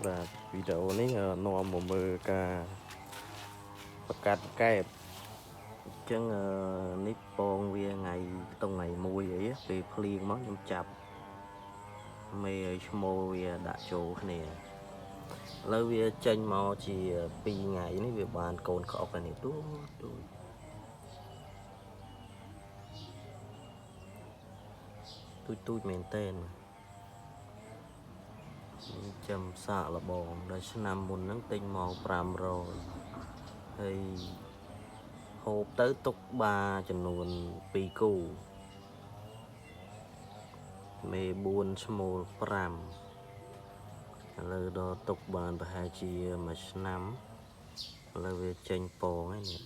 បាទវីដេអូនេះនាំមកមើលការបង្កាត់កែបអញ្ចឹងនេះពងវាថ្ងៃតុងថ្ងៃមួយអីពេលភ្លៀងមកខ្ញុំចាប់មេឲ្យឈ្មោលវាដាក់ចូលគ្នាឥឡូវវាចេញមកជា2ថ្ងៃនេះវាបានកូនក្អុកហើយនេះទូទូទូចទូចមែនតើ ចាំសាកលបងដល់ឆ្នាំមុនហ្នឹងទិញមក500ហើយហូបទៅទុកបាចំនួន2គូមេ4ឈ្មោល5ឥឡូវដល់ទុកបានប្រហែលជាមួយឆ្នាំឥឡូវវាចេញពងហើយនេះ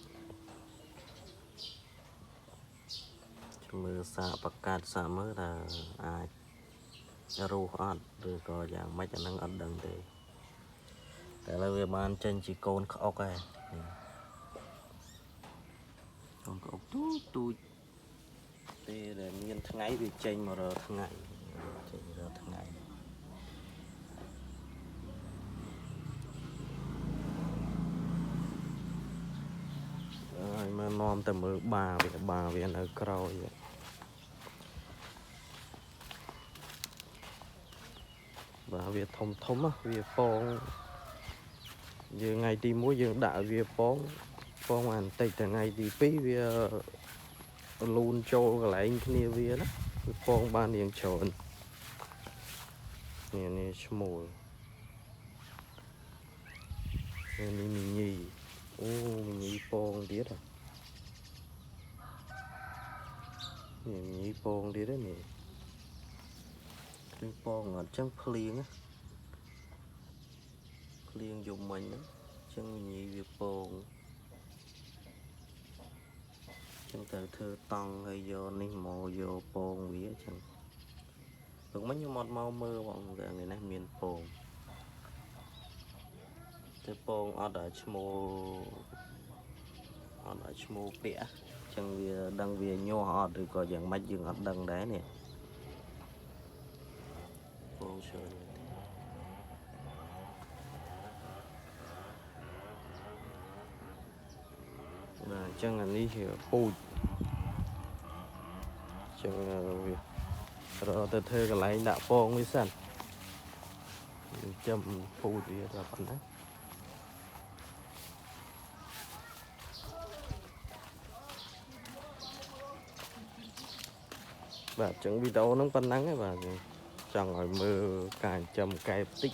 មើលសាកបកាត់សាកមើលថាអាចរស់អត់ឬក៏យ៉ាងម៉េចអាហ្នឹងអត់ដឹងទេតែឥឡូវវាបានចេញជាកូនក្អុកហើយនេះកូនក្អុកទូចទូចពេលដែលមានថ្ងៃវាចេញមករកថ្ងៃចេញរកថ្ងៃហើយមកនាំទៅមើលបាវាបាវានៅក្រោយបាទវាធំធំណាវាពងយើងថ្ងៃទី1យើងដាក់វាពងពងបានបន្តិចតែថ្ងៃទី2វាលូនចូលកន្លែងគ្នាវាណាវាពងបានរៀងច្រើននេះនេះឈ្មោលនេះមីញីអូមីញីពងទៀតហ៎នេះមីញីពងទៀតនេះឃើញពងអត់ចឹងភ្លៀងណាភ្លៀងយំមិញហ្នឹងចឹងមីញីវាពងចឹងត្រូវធ្វើតង់ហើយយកនេះមកយកពងវាចឹងព្រឹកមិញខ្ញុំអត់មកមើលបងតែថ្ងៃនេះមានពងទៅពងអត់ឲ្យឈ្មោះអត់ឲ្យឈ្មោះពាក់ចឹងវាដឹងវាញាស់អត់ឬក៏យ៉ាងម៉េចយើងអត់ដឹងដែរនេះពងច្រើនមែនទេបាទអញ្ចឹងអានេះជាពូជអញ្ចឹងវារកទៅធ្វើកន្លែងដាក់ពងវាសិនចាំពូជវាដល់ប៉ុណ្ណាបាទអញ្ចឹងវីដេអូហ្នឹងប៉ុណ្ណឹងឯងបាទចង់ឲ្យមើលការចិញ្ចឹមកែបតិច